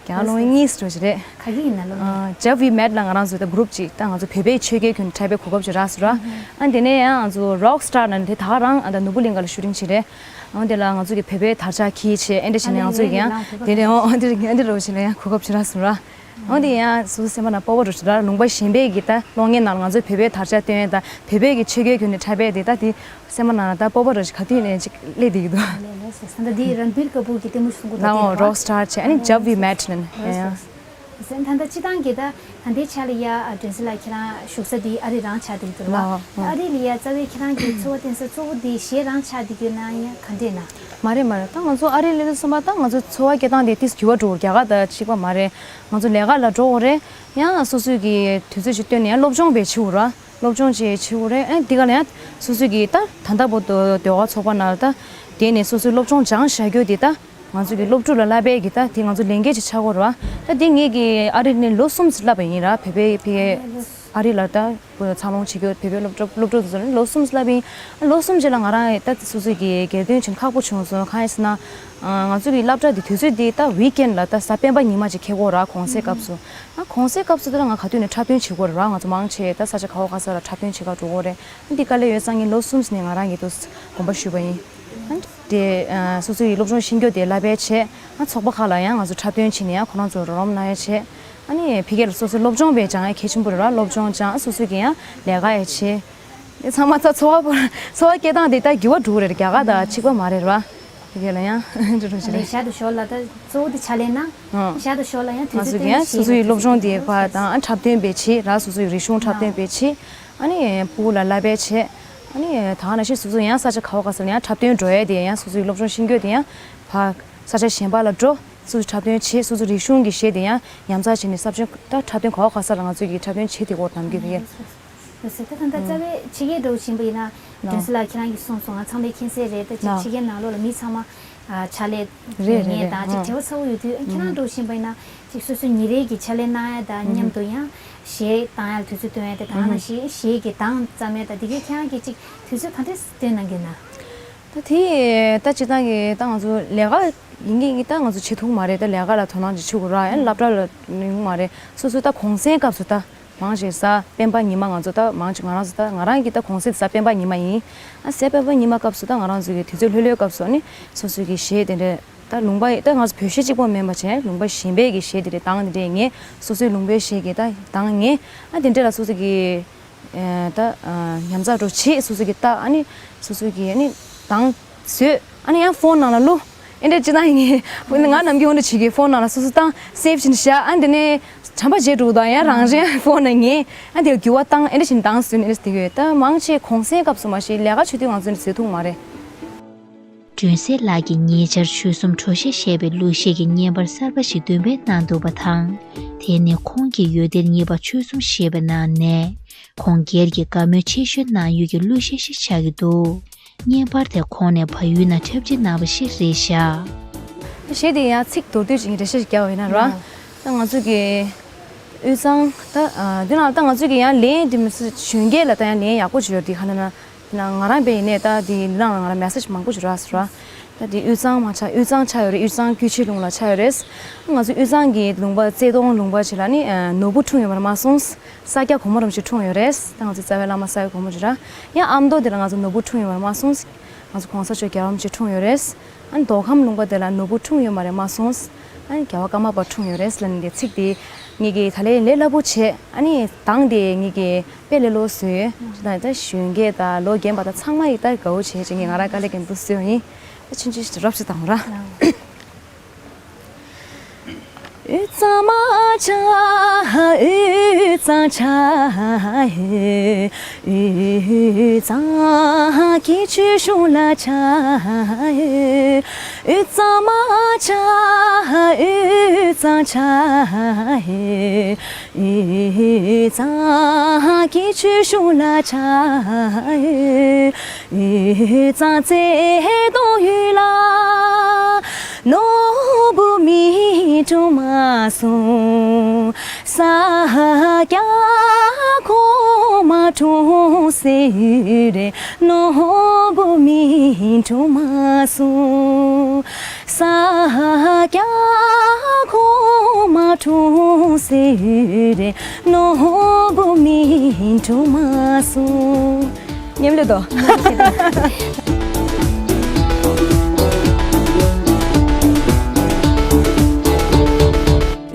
རྒྱ་གར་གློག་བརྙན་གཉིས་འགྲོ་ཞེས་རེད། ག་གི་ཡིན་ན་ལོ། ཨ། Jab We Met ལ་ང་རང་ཚོ་ད་གུ་རུབ་ཅིག་ད་ང་ཚོ་བོད་པའི་ཆོས་སྐལ་ཁྱོན་འཁྲབ་པའི་གོ་སྐབས་ཅིག་རག་སོང་ར། ཨ་དེ་ནས་ཡང་ང་ཚོ་Rock Star ནང་དེ་ད་ག་རང་ཨ་ད་ནོར་བུ་གླིང་ག་ལ་ཤུ་ཊིང་བྱས་རེད། ཨ་དེ་ལ་ང་ཚོ་གི་བོད་པའི་དར་ཆ་འཁྱེར་བྱས། ཨེ་འདྲ་བྱས་ནས་ང་ཚོ་གི་ཡང་དེ་ནས་ཨོ་ཨ་དེ་ཨ་དེ་རོ་བྱས་ནས་ཡང་གོ་སྐབས་ཅིག་རག་སོང་ར། ཨོ་དེ་ཡང་སུ་སེམས་པ་ན་སྤོབས་པ་རོ་ཞིག་ར། ལུང་པ་གཞན་པའི་གི་ད་གློག་བརྙན་ནང་ལ་ང་ཚོ་བོད་པའི་དར་ཆ་སྟོན་ཡས་ད་བོད་པའི་གི་ཆོས་སྐལ་ཁྱོན་ནས་འཁྲབ་པའི་དེ་ད་དེ་སེམས་པ་ནང་ལ་ད་སྤོབས་པ་རོ་ཞིག་ག་དུས་ནས་ཅིག་སླེབས་བསྡད་ཀྱི་འདུག་ལས་ལས་སོ་ད་འདི་རན་བིར་ཀ་པུར་གི་ལྟད་མོ་ཞིག་གསུང་གོ་ད་ལའོ་དེ་Rock Star བྱས། ཨ་ནི་Jab We Met ནས་ཨེ། ད་ལྟ་སྤྱི་བཏང་གི་ད་ད་ལྟའི་ཆ་ལ་ཡ་ཨ་སྒྲོན་གསལ་ལགས་ཁྱེད་རང་བཞུགས་ས་འདི་ཨ་རི་རང་ཆགས་བསྡད་ཀྱི་འདུག་ལ། ལའོ། ཨ་རི་ལ་ཡ་རྩ་བའི་ཁྱེད་རང་གི་འཚོ་བ་བརྟེན་ས་གཙོ་བོ་འདི་གཞས་རང་ཆགས་བསྡད་ཀྱི་ཡོད་ན་ཡང་ག་འདྲས་ན། མ་རེད་མ་རེད། ད་ང་ཚོ་ཨ་རི་སླེབས་དུས་ཙམ་པ་ད་ང་ཚོ་འཚོ་བ་སྐྱེལ་སྟངས་དེ་ཏིས་འགྱུར་བ་འགྲོ། རྒྱ་གར་དང་གཅིག་པ་མ་རེད། ང་ཚོ་ལས་ཀ་ལ་འགྲོ་དགོས་རེད། ཡང་སོ་སོའི་གི་དུས་ཚོད་ཅིག་བཏོན་ནས་ཡང་སློབ་སྦྱོང་བྱེད་ཆེ་བོ་ར། སློབ་སྦྱོང་བྱེད་ཆེ་བོ་རེད། ཨ་འདི་ག་ལ་ཡང་སོ་སོའི་གི་ད་ད་ལྟ་བར་དུ་ཟློས་གར་ཚོགས་པ་ནང་ལ་ད་བསྡད་ནས་སོ་སོའི་སློབ་སྦྱོང་སྦྱངས་བཞག་རྒྱུ་དེ་ད་ང་ཚོ་གི་སློབ་ཕྲུག་ལ་བསླབ་པའི་གི་ད་དེ་ང་ཚོ་ལས་འགན་ཅིག་ཆགས་ཀྱི་ཡོད་རེད་བ། ད་དེ་ངེད་ཀྱི་ཨ་རི་ནས་ལོ་གསུམ་བསླབ་པ་ཡིན་ར། བོད་པའི་ཕ་གི་ཨ་རི་ལ་ད་འཚར་ལོངས་བྱེད་རྒྱུ་བོད་པའི་སློབ་གྲྭ་སློབ་ཕྲུག་ཚོ་ལོ་གསུམ་བསླབ་པ་ཡིན། ལོ་གསུམ་རྗེས་ལ་ང་རང་ད་སོ་སོའི་གི་སྒེར་དོན་ཆེན་ཁག་པོ་བྱུང་སོང་། གང་ཡིན་ཟེར་ན་ང་ཚོ་གི་སློབ་གྲྭ་དེ་དུས་ཚོད་དེ་ད་ཝིག་ཨེན་ལ་ད་གཟའ་སྤེན་པ་ཉི་མ་ཅིག་འཁེལ་གྱི་ཡོད་ར། གུང་སེང་སྐབས་སུ། ང་གུང་སེང་སྐབས་སུ་ད་ང་ག་དུས་ནས་འཁྲབ་སྟོན་བྱེད་ཀྱི་ཡོད་རེད་བ། ང་ཚོ་མང་ཆེ་ད་ས་ཆ་ག་བ་ག་ས་ལ་འཁྲབ་སྟོན་བྱེད་ག་འགྲོ་གི་ཡོད་རེད། འདི་དཀའ་ལས་ཡོད་ཙང་ངས་ལོ་གསུམ་ནས་ང་རང་གི་དུ་དགོངས་པ་ཞུས་པ་ཡིན། དེ་སོ་སོའི་སློབ་སྦྱོང་ཤེས་རྒྱུ་དེ་བསླབ་པའི་ཆེད་ང་ཚོགས་པ་ཁག་ལ་ཡང་ང་ཚོ་འཁྲབ་སྟོན་བྱས་ནས་ཡང་ཁོ་རང་ཚོ་རོགས་རམ་གནང་ཡའི་ཆེད། ཨ་ནི་ཕ་གི་ལ་སོ་སོའི་སློབ་སྦྱོང་བས་སྦྱང་ཡ་གལ་ཆེན་པོ་རེད་བ། སློབ་སྦྱོང་སྦྱང་སོ་སོའི་གི་ཡང་ལས་ཀ་ཡ་བྱེད། དེ་ཚང་མ་ཚ་འཚོ་བ་པོ་འཚོ་བ་སྐྱེལ་སྟངས་དེ་ད་འགྱུར་བ་འགྲོ་གི་རེད། རྒྱ་གར་དང་གཅིག་པ་མ་རེད་བ། དེ་ག་ལ་ཡང་འགྲོ་རོགས་བྱེད་རེད། ཞར་དུ་ཞོར་ལ་ད་གཙོ་བོ་དེ་ཕྱག་ལས་ན། ཨང་། ཞར་དུ་ཞོར་ལ་ཡང་དུས་ང་ཚོ་ཚོད་གི་ཡང་སོ་སོའི་སློབ་སྦྱོང་དེ་བ་དང་འཁྲབ་སྟོན་པའི་ཆེད་ར། སོ་སོའི་རིག་གཞུང་འཁྲབ་སྟོན་པའི་ཆེད། ཨ་ནི་ཕྲུ་གུ་ལ་བསླབ་པའི་ཆེད། ཨ་ནི་ད་ག་ནང་བཞིན་སོ་སོ་ཡང་ས་ཆ་ག་བ་ག་ས་ལ་ཡང་འཁྲབ་སྟོན་འགྲོ་ཡས་དེ་ཡང་སོ་སོའི་སློབ་སྦྱོང་ཤེས་རྒྱུ་དེ་ཡང་ཕ་ས་ཆ་གཞན་པ་ལ་འགྲོ། སོ་སོའི་འཁྲབ་སྟོན་བྱེད། སོ་སོའི་རིག་གཞུང་གི་གཞས་དེ་ཡང་ཉམས་ཚགས་བྱས་ནས་ས་ཆ་ད་འཁྲབ་སྟོན་ག་བ་ག་ས་ལ་ང་ཚོ་གི་འཁྲབ་སྟོན་བྱེད་དེ་སྐོར་གཏམ་རྒྱུད་དེ་ཡིན། ལགས་སོ། ད་ད་ལྟ་རྩ་བའི་ཕྱི་རྒྱལ་འགྲོ་བཞིན་པ་ཡིན་ན། ལགས། སྒྲོན་གསལ་ལགས་ཁྱེད་རང་གིས་གསུངས་སོང་། ང་ཚང་མས་མཁྱེན་གསལ་རེད། ད་ཅིག་ལགས། ཕྱི་རྒྱལ་ནང་ལོགས་ལ་མི་ཚང་མ་ ཕྱག་ལས་རེད་རེད་ངས་རེད། དང་ཅིག་ཨང་། བྲེལ་བ་ཚ་བོ་ཡོད་དུས་ཨ་ཁྱེད་རང་འགྲོ་བཞིན་པ་ཡིན་ན་ཅིག་སོ་སོའི་ཉིན་རེ་གི་ཕྱག་ལས་གནང་ཡ་དང་མཉམ་དུ་ཡང་གཞས་བཏང་ཡ་ལ་དུས་ཚོད་བཏོན་ཡ་དེ་དང་ནང་བཞིན་གཞས་ཀྱི་གདངས་བརྩམ་ཡ་དང་དེ་གའི་ཁྱེད་རང་གིས་ཅིག་དུས་ཚོད་ག་འདྲས་བཏོན་གནང་གི་ན། ད་དེ་ད་སྤྱིར་བཏང་གི་ད་ང་ཚོ་ལས་ཀ་ཡིན་གྱི་ཡིན་ད་ང་ཚོ་བྱེད་ཐུབ་མ་རེད། ད་ལས་ཀ་ལ་དོ་སྣང་ཅིག་བྱེད་དགོས་ར་ཡང་སློབ་གྲྭ་ལ་ཡོང་མ་རེད། སོ་སོ་ད་གུང་སེང་སྐབས་སུ་ད། མང་ཆེ་གཟའ་སྤེན་པ་ཉི་མ་ང་ཚོ་ད་མང་ཆེ་ང་རང་ཚོ་ད་ང་རང་གི་ད་གུང་སེང་གཟའ་སྤེན་པ་ཉི་མ་ཡིན། ཨ་གཟའ་སྤེན་པ་ཉི་མ་སྐབས་སུ་ད་ང་རང་ཚོ་གི་དུས་ཚོད་ལྷོད་ལྷོད་སྐབས་སུ་ནི་སོ་སོ་གི་གཞས་དེ་འདྲ་ད་ལུང་པ་ད་ང་ཚོ་བོད་གཞས་གཅིག་པོ་མིན་པ་བྱས་ལུང་པ་གཞན་པའི་གི་གཞས་དེ་འདྲ་གདངས་དེ་འདྲས་ངས་སོ་སོའི་ལུང་པའི་གཞས་ཀྱི་ད་གདངས་ངས་ཨ་དེ་འདྲས་ལ་སོ་སོ་གི་ད་ཉམས་ཚགས་འགྲོ་བྱེད་སོ་སོ་གི་ད་ཨ་ནི་སོ་སོ་གི་ཨ་ནི་གདངས་བཟོས། ཨ་ནི་ཡང་ཕོན་ནང་ལ་བླུག་ཨེ་འདྲ་ཅི་ན་ཡིན་ངས་ང་ནམ་རྒྱུན་འོ་འདྲ་བྱེད་ཀྱི་ཕོན་ནང་ལ་སོ་སོ་བཏང་སེབ་བྱས་ནས་བཞག་ཨ་འདི་ནས་བྱམས་པ་བྱེད་འགྲོ་དང་ཡང་རང་བཞིན་ཕོན་ནང་ངས་ཨ་འདི་འགྱུར་བ་བཏང་ཨེ་འདྲ་བྱས་ནས་བཏང་ཟིན་ཨེ་འདྲ་དེ་ཡོད། ད་མང་ཆེ་གུང་སེང་སྐབས་སུ་མ་གཞི་ལས་ཀ་བྱེད་དུས་ང་ཚོ་འདི་བཟོས་ཐུབ་མ་རེད། སྒྲོན་གསལ་ལགས་ཀྱིས་ཉེ་ཆར་ཆོལ་གསུམ་བྲོ་གཞས་ཞེས་པའི་གླུ་གཞས་ཀྱི་བརྙན་པར་གསར་པ་ཞིག་འདོན་སྤེལ་གནང་འདུག་པ་དང་། དེ་ནི་ཁོང་གིས་ཡུལ་སྡེ་གཉིས་པ་ཆོལ་གསུམ་ཞེས་པའི་ནང་ནས་ཁོང་སྒེར་གྱི་དགའ་མོས་ཆེ་ཤོས་གནང་ཡུལ་གྱི་གླུ་གཞས་ཤིག་ཆགས་ཀྱི་འདུག་བརྙན་པར་དེ་ཁོང་ནས་བལ་ཡུལ་ནང་འཁྲབ་ཁྲིད་གནང་བ་ཞིག་རེད་བཞག་གཞས་དེ་ཡང་ཚིག་མདོར་བསྡུས་ཅིག་འགྲེལ་བཤད་ཅིག་རྒྱག་པ་ཡིན་ན་ར། ད་ང་ཚོ་གི་དབུས་གཙང་ད་འདི་ནང་ད་ང་ཚོ་གི་ཡང་ལན་འདི་མི་སྲིད་གཞོན་སྐྱེས་ལ་ད་ཡང་ལན་ཡག་པོ་ཅིག་ཡོད་དེ་ག་ནས་ན་ང་རང་པའི་ཡིན་ནས་ད་དེ་ནང་ལ་ང་རང་མེ་སེ་ཇི་མང་པོ་ཅིག་རག་སོང་ར། ད་དེ་དབུས་གཙང་མ་ཆགས་དབུས་གཙང་ཆགས་ཡོད་རེད། དབུས་གཙང་སྐྱིད་ཆུའི་ལུང་ལ་ཆགས་ཡོད་རེད། ང་ཚོ་དབུས་གཙང་གི་ལུང་པ་རྩེ་གདོང་ལུང་པ་ཅིག་ལ་ནི་ནོར་བུ་འཁྲུངས་ཡོད་པར་མ་གསུངས། ས་སྐྱ་གོང་མ་རིན་པོ་ཆེ་འཁྲུངས་ཡོད་རེད། ད་ང་ཚོ་རྩ་བའི་བླ་མ་ས་སྐྱ་གོང་མ་ཅིག་ར། ཡང་ཨ་མདོ་དེ་ལ་ང་ཚོ་ནོར་བུ་འཁྲུངས་ཡོད་པར་མ་གསུངས། ང་ཚོ་གོང་ས་མཆོག་རྒྱལ་བ་རིན་པོ་ཆེ་འཁྲུངས་ཡོད་རེད། ཨ་ནི་མདོ་ཁམས་ལུང་པ་དེ་ལ་ནོར་བུ་འཁྲུངས་ཡོད་མ་རེད་མ་གསུངས། ཨ་ནི་རྒྱལ་བ་ཀརྨ་པ་འཁྲུངས་ཡོད་རེད་ལབ་ནས་དེ་ཚིག་དེ་ངེད་ཀྱིས་ད་ལན་ལས་སླ་པོ་བྱས། ཨ་ནི་གདངས་དེ་ངེད་ཀྱིས་དཔེ་ལས་སླ་པོ་བཟོས་ཡོད། ད་ད་གཞོན་སྐྱེས་དང་ལོ་རྒན་པ་དང་ཚང་མ་ཡིས་ད་དགའ་བོ་བྱས་བྱས་ངས་ང་རང་དཀའ་ལས་ཀྱིས་འདུག་བཟོས་ཡིན། ད་ཆུང་ཆུང་ཞིག་རོབ་ཞིག་བཏང་ར། དབུས་གཙང་མ་ཆགས་དབུས་གཙང་ཆགས་ཡོད། དབུས་གཙང་སྐྱིད་ཆུའི་གཞུང་ལ་ཆགས་ཡོད། དབུས་གཙང་མ་ཆགས་དབུས་གཙང་ཆགས་ཡོད། དབུས་གཙང་སྐྱིད་ཆུའི་གཞུང་ལ་ཆགས་ཡོད། དབུས་གཙང་རྩེ་གདོང་ཡུལ་ལ། ནོར་བུ་མི་འཁྲུངས་མ་གསུངས། ས་སྐྱ་གོང་མ་འཁྲུངས་ཟེར་ཡོད་རེད། ནོར་བུ་མི་འཁྲུངས་མ་གསུངས། ས་སྐྱ་གོང་མ་འཁྲུངས་ཟེར་ཡོད་རེད། ནོར་བུ་མི་འཁྲུངས་མ་གསུངས། མཉམ་གླུ་དོ།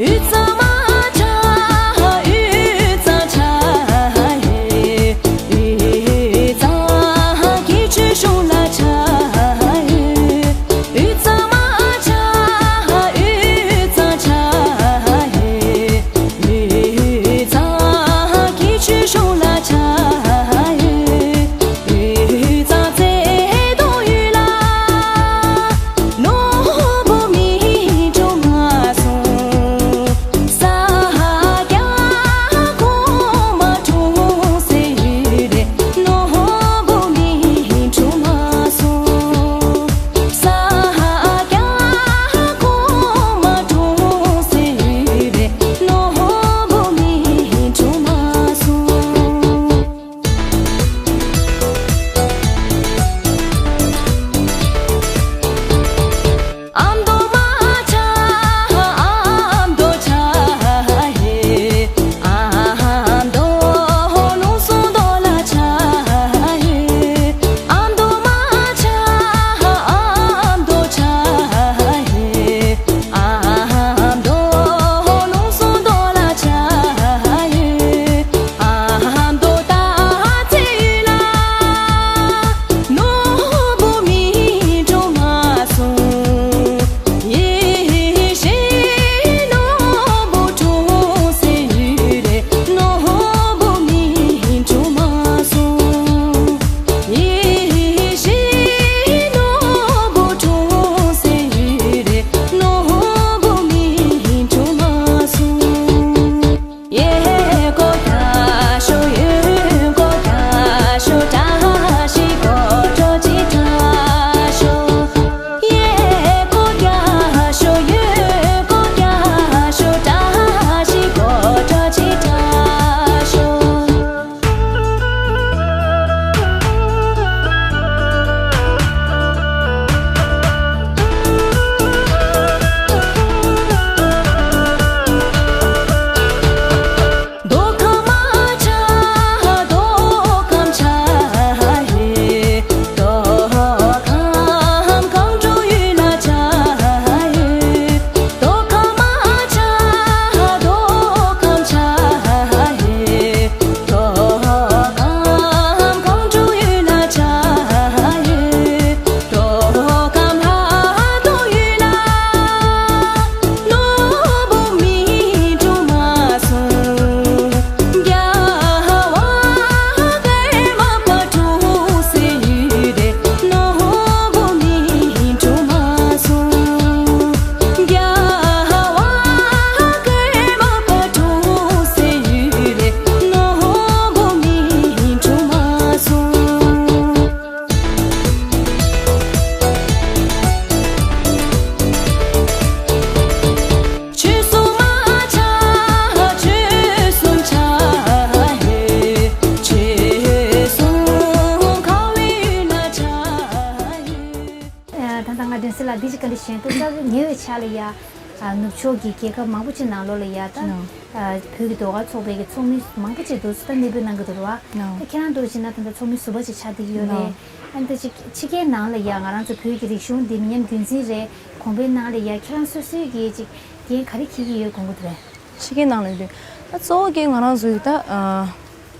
དབུས་གཙང་མ་ཆགས་དབུས་གཙང་ཆགས་ཡོད། དབུས་གཙང་སྐྱིད་ཆུའི་གཞུང་ལ་ཆགས་ཡོད། དབུས་གཙང་མ་ཆགས་དབུས་གཙང་ཆགས་ཡོད། དབུས་གཙང་སྐྱིད་ཆུའི་གཞུང་ལ་ཆགས་ཡོད། དབུས་གཙང་རྩེ་ གཞན་དུ་རྩ་བའི་ཉེ་བའི་ཆར་ལ་ཡ། ཨ། ནུབ་ཕྱོགས་ཀྱི་རྒྱལ་ཁབ་མང་པོ་ཅིག་ནང་ལོགས་ལ་ཡ་ད། ནོ། ཨ། བོད་ཀྱི་ཟློས་གར་ཚོགས་པའི་གི་ཚོགས་མི་མང་པོ་ཅིག་འདུག་སེ་ད་གནས་སྤོས་གནང་གི་འདུག་ར། ནོ། ད་ཁྱེད་རང་འདུག་བྱས་ན་ད་ལྟ་ཚོགས་མི་ཟུར་པ་ཅིག་ཆགས་བསྡད་ཀྱི་ཡོད་རེད། ནོ། ཨ་ནི་ད་ཅིག་ཕྱི་རྒྱལ་ནང་ལ་ཡ་ང་རང་ཚོ་བོད་ཀྱི་རིག་གཞུང་འདི་མི་ཉམས་རྒྱུན་འཛིན་རེད་དགོངས་པའི་ནང་ལ་ཡ་ཁྱེད་རང་སོ་སོའི་གི་ཅིག་འགན་ག་རེ་འཁྱེར་གྱི་ཡོད་དགོངས་ཀྱི་འདུག་རེད། ཕྱི་རྒྱལ་ནང་ལ་ཡོད་དུས་ད་གཙོ་བོ་གི་ང་རང་ཚོ་གི་ད། ཨ།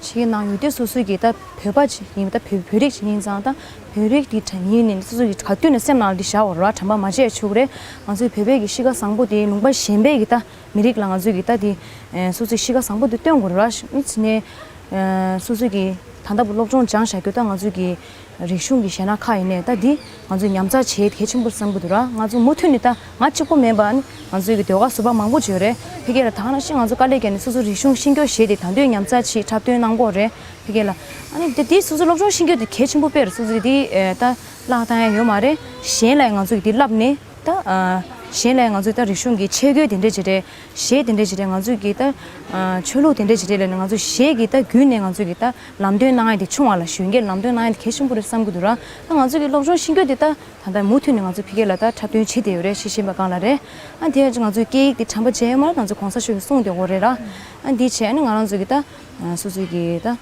ཕྱི་རྒྱལ་ནང་ཡོད་དུས་སོ་སོའི་གི་ད་བོད་པ་ཅིག་ཡིན་པ་ད་བོད་བོད་རིགས་ཅིག་ཡིན་ཙང་ད་བོད་རིགས་འདི་དྲན་ཡིན་ནས་སོ་སོ་གི་ག་དུས་ནས་སེམས་ནང་ལ་འདི་བཞག་པ་རེད་བ། དྲན་པ་མ་བརྗེད་ཆོག་གི་རེད། ང་ཚོའི་བོད་པའི་གི་གཤིས་ཀ་བཟང་པོ་དེ་ལུང་པ་གཞན་པའི་གི་ད་མི་རིགས་ལ་ང་ཚོའི་གི་ད་དེ་ཨེ་སོ་སོའི་གཤིས་ཀ་བཟང་པོ་དེ་སྟོན་དགོས་རེད་བ། ཨ་ནི་ཚེ་ནས་ཨེ་སོ་སོའི་གི་ད་ལྟ་བུ་སློབ་སྦྱོང་སྦྱངས་བཞག་རྒྱུ་ད་ང་ཚོའི་གི་རིག་གཞུང་གི་གཞས་སྣ་ཁག་ཡིན་ནའི་ད་འདི་ང་ཚོས་ཉར་ཚགས་བྱེད་གལ་ཆེན་པོ་བསམ་གྱི་འདུག་ར། ང་ཚོ་མུ་མཐུད་ནས་ད་ང་གཅིག་པོ་མིན་པ་ཨ་ནི་ང་ཚོའི་གི་ཟློས་གར་ཟུར་པ་མང་པོ་ཅིག་ཡོད་རེད། ཕ་གི་ལ་ད་ག་ནང་བཞིན་ང་ཚོ་དཀའ་ལས་བརྒྱབ་ནས་སོ་སོ་རིག་གཞུང་ཤེས་རྒྱུ་བྱས་ཏེ་ད་དུང་ཉར་ཚགས་བྱེད་འཁྲབ་སྟོན་གནང་གི་ཡོད་རེད། ཕ་གི་ལ་ཨ་ནི་དེ་དེ་སོ་སོ་སློབ་སྦྱོང་ཤེས་རྒྱུ་དེ་གལ་ཆེན་པོ་དཔེ་རེད། སོ་སོ་དེ་ད་བརླག་བཏང་ཡ་ཡོད་མ་རེད། གཞན་ལ་ང་ཚོ་གི་དེ་བསླབས་ནས་ད་གཞན་ལ་ང་ཚོ་ད་རིག་གཞུང་གི་ཆས་གོས་དེ་འདྲ་ཅིག་རེད། གཞས་དེ་འདྲ་ཅིག་རེད། ང་ཚོས་གི་ད་ཨ་ཆོས་ལུགས་དེ་འདྲ་ཅིག་རེད་ལབ་ནས་ང་ཚོ་གཞས་ཀྱི་ད་བརྒྱུད་ནས་ང་ཚོས་གི་ད་ལམ་སྟོན་གནང་ཡ་དེ་ཆུང་བ་ལ་གཞོན་སྐྱེས་ལམ་སྟོན་གནང་ཡ་དེ་གལ་ཆེན་པོ་རེད་བསམ་གྱི་འདུག་ར། ད་ང་ཚོས་གི་སློབ་སྦྱོང་ཤེས་རྒྱུ་དེ་ད་ད་ལྟ་མུ་མཐུད་ནས་ང་ཚོ་ཕ་གི་ལ་ད་འཁྲབ་སྟོན་བྱེད་བསྡད་ཡོད་རེད། ཤེས་བཞིན་པ་སྒང་ལ་རེད། ཨ་དེ་ཡང་ང་ཚོའི་སྐད་ཡིག་དེ་དྲན་པ་བརྗེད་ཡོད་མ་རེད། ང་ཚོ་གོང་ས་མཆོག་གིས་གསུངས་བསྡད་ཡོད་རེད་ར། ཨ་འདི་བྱས་ཨ་ནི་ང་རང་ཚོ་གི་ད་ཨ་སོ་སོའི་གི་ད་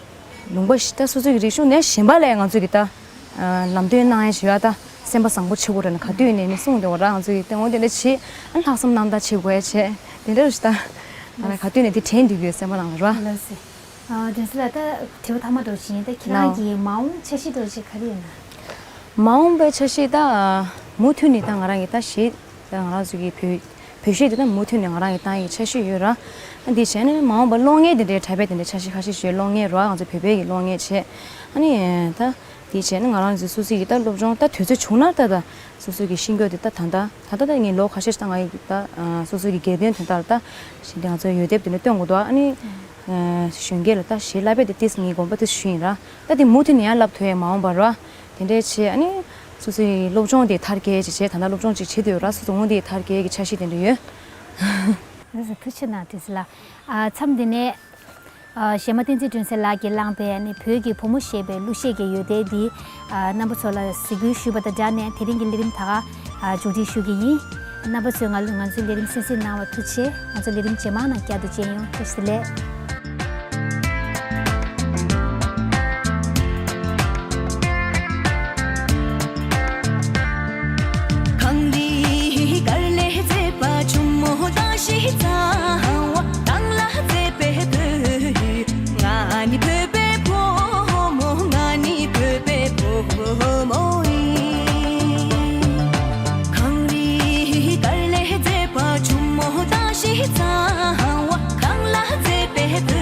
ལུང་པ་ཞིག་ད་སོ་སོའི་གི་རིག་གཞུང་ནས་གཞན་པ་ལ་ང་ཚོས་གི་ད་ལམ་སྟོན་གནང་ཡ་ཞུ་ཡ་ད་སེམས་པ་བཟང་པོ་བྱེད་དགོས་རེད་ན་ག་དུས་ནས་ནི་གསུངས་བསྡད་ཡོད་ར། ང་ཚོ་གི་དེ་འོང་དེ་འདྲ་བྱེད་ཨ་ལྷག་བསམ་རྣམ་དག་བྱེད་དགོས་ཡ་བྱས་དེ་འདྲ་རུ་ཞིག་ད་ང་རང་ག་དུས་ནས་དེ་དྲན་འདུག་གི་སེམས་པ་ནང་ལ་ར། ལགས་སོ། ཨ་དོན་སི་ལ་ད་དྲི་བ་ཐ་མ་འདྲ་བོ་ཞིག་ཡིན། ད་ཁྱེད་རང་ལའོ། གི་མ་འོངས་འཆར་གཞི་འདྲ་བོ་ཞིག་ག་རེ་ཡོད་ན། མ་འོངས་པའི་འཆར་གཞི་ད་མུ་མཐུད་ནས་ད་ང་རང་གི་ད་གཞས་ད་ང་རང་ཚོ་གི་བོད་བོད་གཞས་དེ་ད་མུ་མཐུད་ནས་ང་རང་གི་བཏང་ཡའི་འཆར་གཞི་ཡོད་ར། ཨ་འདི་བྱས་ནས་མ་འོངས་པ་གློག་བརྙན་དེ་འདྲའི་འཁྲབ་པའི་དེ་འདྲའི་འཆར་གཞི་ཁ་ཤས་ཤིག་ཡོད། གློག་བརྙན་ར་ང་ཚོ་བོད་པའི་གི་གློག་བརྙན་བྱས། ཨ་ནི་ད་དེ་བྱས་ནས་ང་རང་ཚོ་སོ་སོ་གི་ད་སློབ་སྦྱོང་ད་དུས་ཚོད་བྱུང་ན་ད་ད་སོ་སོ་གི་ཤེས་རྒྱུ་དེ་ད་ད་ད་ད་ད་ངས་ལོ་ཁ་ཤས་ཤིག་ད་ང་ཡི་ད་སོ་སོ་གི་དགེ་རྒན་དོན་དག་ལ་ད་ཞིག་ད་ང་ཚོ་ཡོད་དེབ་དེ་འདྲ་སྟོན་དགོས་འདུག་ཨ་ནི་གཞོན་སྐྱེས་ལ་ད་གཞས་བསླབ་པའི་དེ་ཏིས་ངའི་དགོངས་པ་དེ་ཞུ་ཡིན་ར། ད་དེ་མུ་མཐུད་ནས་ཡང་བསླབ་ཐུབ་ཡ་མ་འོངས་པ་ར། དེ་འདྲས་བྱས་ཨ་ནི་སོ་སོའི་སློབ་སྦྱོང་དེ་མཐར་སྐྱེལ་བྱས་བྱས་ད་ལྟ་སློབ་སྦྱོང་ཅིག་བྱེད་དུ་ཡོད་ར། སོ་སོ་འོང་དེ་མཐར་སྐྱེལ་གྱི་འཆར་གཞི་དེ་འདྲ་ཡོད། ལགས་སོ་ཐུགས་རྗེ་གནང་དུས་ལ། ཨ་མཚམས་འདི་ནས་ཨ་གཞས་མ་བསྟན་འཛིན་སྒྲོན་གསལ་ལགས་ཀྱིས་བླངས་པའི་ཨ་ནི་བོད་ཀྱི་བུ་མོ་ཞེས་པའི་གླུ་གཞས་ཀྱི་ཡོད་དེ་འདི་ཨ་རྣམ་པ་ཚོ་ལ་གཟིགས་འབུལ་ཞུས་པ་དང་སྦྲགས་ནས་དེ་རིང་གི་ལས་རིམ་ད་ག་ཨ་མཇུག་སྒྲིལ་ཞུ་གི་ཡིན། རྣམ་པ་ཚོས་ང་ང་ཚོའི་ལས་རིམ་གསན་གཟིགས་གནང་བར་ཐུགས་རྗེ་ཆེ། ང་ཚོ་ལས་རིམ་རྗེས་མ་ནང་བསྐྱར་དུ་མཇལ་ཡོང་། བཀྲ་ཤིས་བདེ་ལེགས། གངས་རིའི་གར་ལས་མཛེས་པ་ཆུ་མོ་དང་ཞི་གཙང་བ། གངས་ལ་མཛེས་པའི་བོད་ཡུལ། ང་ནི་བོད་པའི་བུ་མོ། ང་ནི་བོད་པའི་བུ་མོ་ཡིན། གངས་རིའི་གར་ལས་མཛེས་པ་ཆུ་མོ་དང་ཞི་གཙང་བ། གངས་ལ་མཛེས་པའི་བོད་